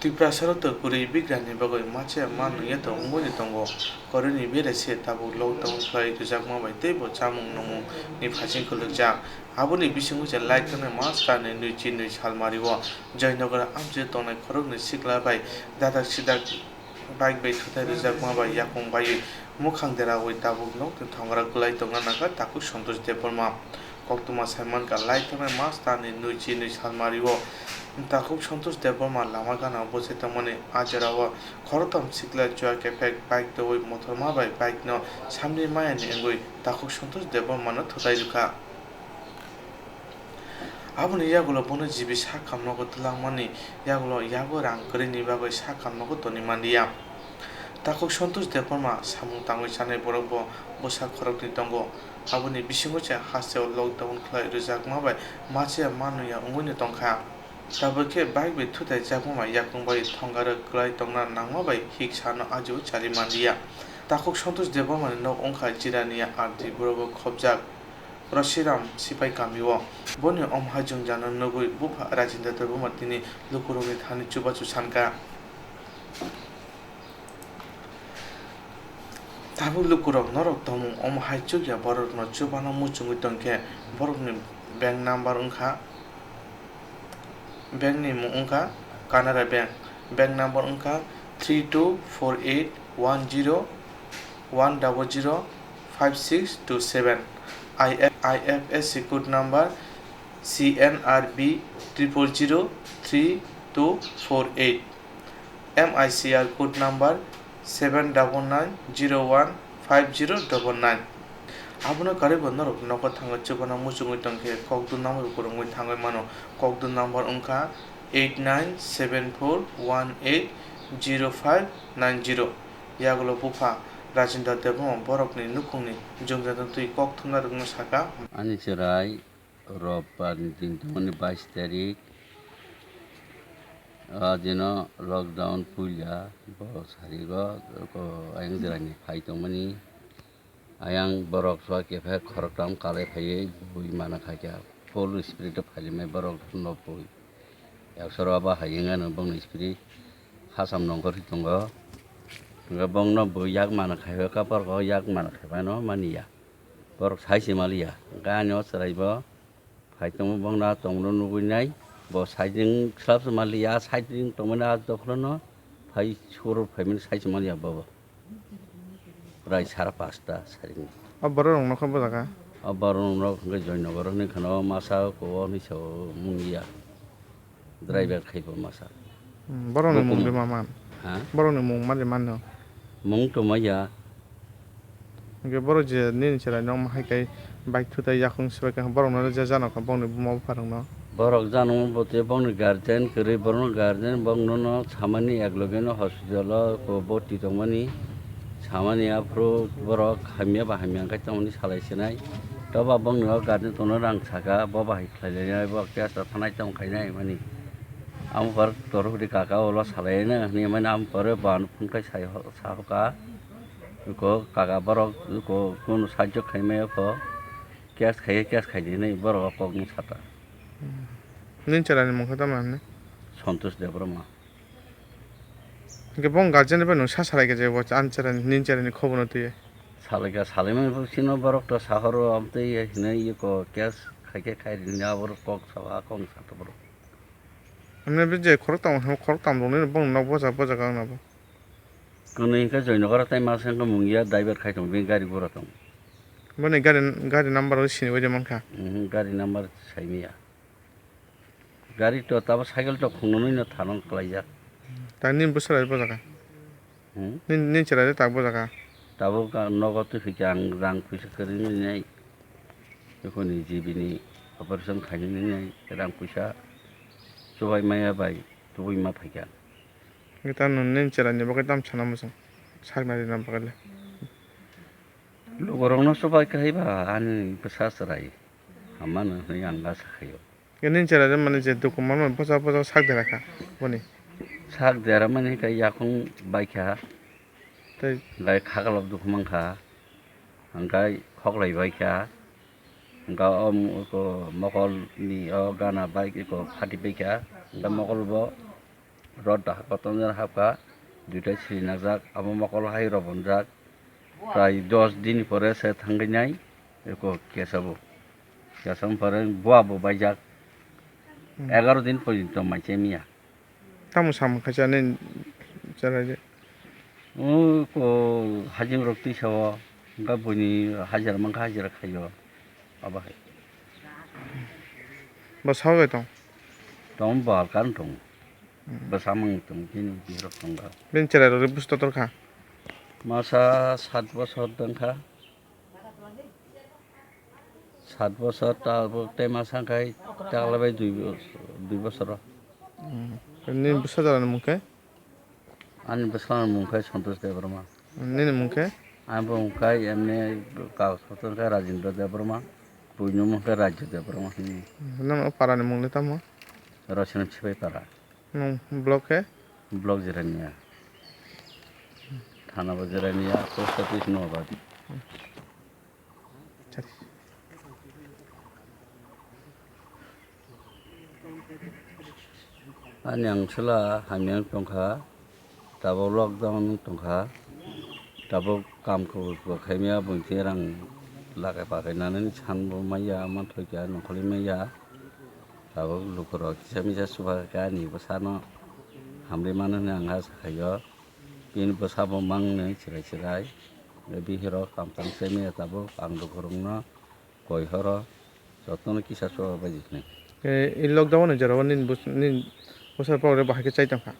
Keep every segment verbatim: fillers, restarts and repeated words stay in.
Tiprasa rok to kwrwi bigrani bagwi macha ma nungya to wngwi tongo. Koroni bere se tabuk lockdown khlai rwjakma bai teibo chamung nungmung ni phaising kwlwkjak. Aboni bisingo se light tongnai master ni nwi chi nwi salmari o Joynagar amchai tongnai khoroknwi sikla bai dadak sidak bike bai thutai rwjakma bai yakung bai mukhang deraui tabuk nokni thongora kwlai tongna nangkha takhuk Santosh Debbarma. Koktwma sai mankha, lai thangnai master ni nwi chi nwi salmari o takhuk Santosh Debbarma lama gana o bwchai tongmani. A jora o khoroktham sikla chua kephek bike doui motorma bai bike no samni maya ni wngwi takhuk Santosh Debbarma no thutai rwkha. Aboni yagulo bono G B sak kam nogo twlangmani yagulo yago rang kwrwini bagwi sak kam nogo toni manliya. Takhuk Santosh Debbarma samung tangwi chanai borok bo bwsa khoroknwi tongo. Aboni bisingo se hasteo lockdown khlai rwjakma bai machiya manliya wngwino tongkha. Tabuk khe bike bai thutai jakma bai yakung bai thongarok kwlai tongna nangma bai hik sano ajio chari manliya. Takhuk Santosh Debbarmani nok wngkha Jirania R D borogo khobjak. Rosiram Sipai kamio. Boni omo hai jwngjano nugwi bupha Rajendra Debbarma tini lukurokni thani chubachu sankha. Tabuk lukurok norok tongmung omo hai chukya borokno chubano muchungwi tongkhe borokni bank number wngkha, bank ni mung wngkha Canara Bank, bank number wngkha three two four eight one zero one double zero five six two seven. I F, I F S C code number C N R B triple zero three two four eight. M I C R code number seven double nine zero one five zero double nine. Abono karwi bo norok nogo thangwi chubano muchungwi tongkhe kokdun number bo kwrwngwi thangwi mano. Kokdun number wngkha eight nine seven four one eight zero five nine zero. Yagulo bupha Rajendra Debbarma borokni nukhungni jwngjano twi kok thumnarokno saka. Ani chwrai Robbar ni din tongmani bais tarik. O dino lockdown puila, bo sarigo, ko ayang jora ni phai tongmani. Ayang borok sua kephek khoroktham kalai phaiwi bui mana khaikha, full speed o phailimai borok no bui. Yaksoro abo hai wngya no bongni speed khasam nongkhor si tongo. Hwnkhe bongno bui yak mana khaikha, borok o yak mana khaimano maniya. Borok sai se maliya, hwnkhe ani o chwrai bo phai tongo, bongno a tongmano nugwi nai, bo side ring slap se maliya, a side ring tongmani a dokhlono phai suru phaimani sai se maliya bobo. Prai sara pasta saring. O borok rok nokha bwsaka? O borok rok hwnkhe Joynagar hinwi kheno masa ko o hinwi sao mungya. Driver khai bo masa. Hmm, borokni mung de ma man? Ha? Borokni mung ma de man no? Mung to maya. Hwnkhe borok je nini chwrai no omo hai kai bike thutai yakung swbai kha, borok no je jano kha bongni buma bupha rok no? Borok jano bo te bongni guardian kwrwi, borokno guardian bongno no samani ek loge no hospital o ko boti tongmani. Samani aphuru borok hamya ba hamya hwnkhe tongmani salai sinai. Toba bongni o guardian tongno rang saka, bo bahai khlai lainai, bo kesa thanai tong khainai mani. Amo pore Torhudi kaka ulo salaina hinwi mani amo pore bo ano phone khai sai ho-, sahoka. Iko kaka borok iko kunu sajjo khaimaya pho. Case khaiya case khaidi hinwi borok o kokno sata. Hmm. Nini chwraini mung khe tamo hinwi? Santosh Debbarma. Hwnkhe bong guardian bai nwng sa salai khe je bo ani chwraini, nini chwraini khobor no twiwi? Salai kha, salaimani bo chino borok to sahoro amtwi hinwi iko case khaikhe khaidi hinwi aborok kok saba kok sata borok. Hwnwi bini je khoroktham, khoroktham rokni bongni nok boja boja kha wngna bo. Kwnwi hwnkhe Joynagar tei masa wngkha mungya driver khai tongo, bini gari gura tongo. Boni gari, gari number o sinibaide mankha? Mhm, gari number saimaya. Gari to tabo cycle to khungnwi no thanong klaijak. Ta nini bwswrai bojakha? Hmm? Nini, nini chwrai tak bojakha? Tabuk ang nogo twi phaikha, ang rang puisa kwrwngwi nai. Ekhoni G B ni operation khainani nai rang puisa chubai maya bai tubui ma phaikha. Hwnkhe ta nwng nini chwraini bagwi tamo sana muchung? Saknarina bagwi le. Lukurokno chubai kwrwi ba ani bwsa chwrai. Hamano hwnwi ang asa khaio. Nini chwrai rwmani je duku manmani bwsa bwsa sak dera kha boni. Sak dera mani khe yakung bai kha. Tei? Bai khaklok duku man kha. Hwnkhe khoklai bai kha. Hwnkhe o mo-, eko mokol ni o gana bai eko phati pai kha. Hwnkhe mokol bo rot dahak kotor jora hapkha, duita siri najak, abo mokol hai rok bonjak, prai dos din pore se thangwi nai, eko kesa bo. Kesa wng pore bua bo baijak, Hmm. egaro din porjonto mai chemiya. Tamo samung khaisa nini chwraidi? O ko hajing rok twi sao, wngkha buini hajira mankha hajira khaio, abo hai. Bo sabai tong? Tong bo alkan tong. Hmm. Bo samung tong, bini bihirok tong ba. Bini chwrai rok busto tor kha? Masa sat bosor dong kha. Sat bosor, ta-, tei masa wngkha taklabai dui bos-, dui bosoro. Hmm. Nini bwsa jorani mung khe? Ani bwsarokni mung khe Santosh Debbarma. Nini mung khe? Ani bo mung khe emni kagoj potro khe Rajendra Debbarma, buini mung khe Rajya Debbarma hwnwi. Hmm. Nini o parani mung le tamo? Rosina Sipai para. Nwng block khe? Block Jirania. Thana bo Jirania, post office Noabadi. Ani angswla hamya wng tongkha, tabuk lockdown wng tongkha, tabuk kam kubur kubur khaimaya, buini thwi rang lakai pakai nanani sanbo maya, manthokya nongkhorwi maya. Tabuk lukurok kisa misa chubakhai ani bwsano hamrwi mano hwnwi ang asa khaio. Bini bwsabo mangni chwrai chwrai. Bihirok kam tang se maya tabuk ang lukurokno koi horo jotono kisa chubabaidi hwnwi. E, e lockdown ni jorao nini bwsa, nini bwsa borok bahai khe chai tongkha?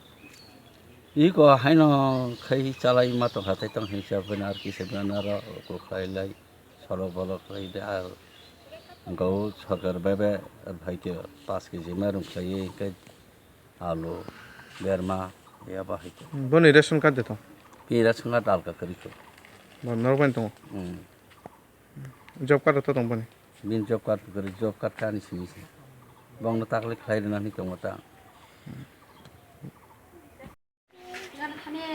Iko haino khai chalai ma tongkha, tai tong hinsa bini ar kisa bini aro ukur khlai lai. Solo bolo khlai de, ar gaw sarkar bai bai, ar bai khe paanch kg mairum khlai, hingke alu, berma, ya ba hai khe. Boni ration card de tong? Bini ration card alka kwrwi kho. Bo norok bai tongo? Hmm. Job card to tong boni? Bini job card kwrwi, job card khe ani simi se. Bongno takle khlai rwna hinwi tongo ta.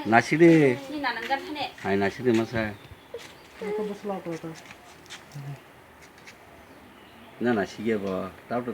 Nasidi. Hai nasidi masa. Na nasigi bo. Tao to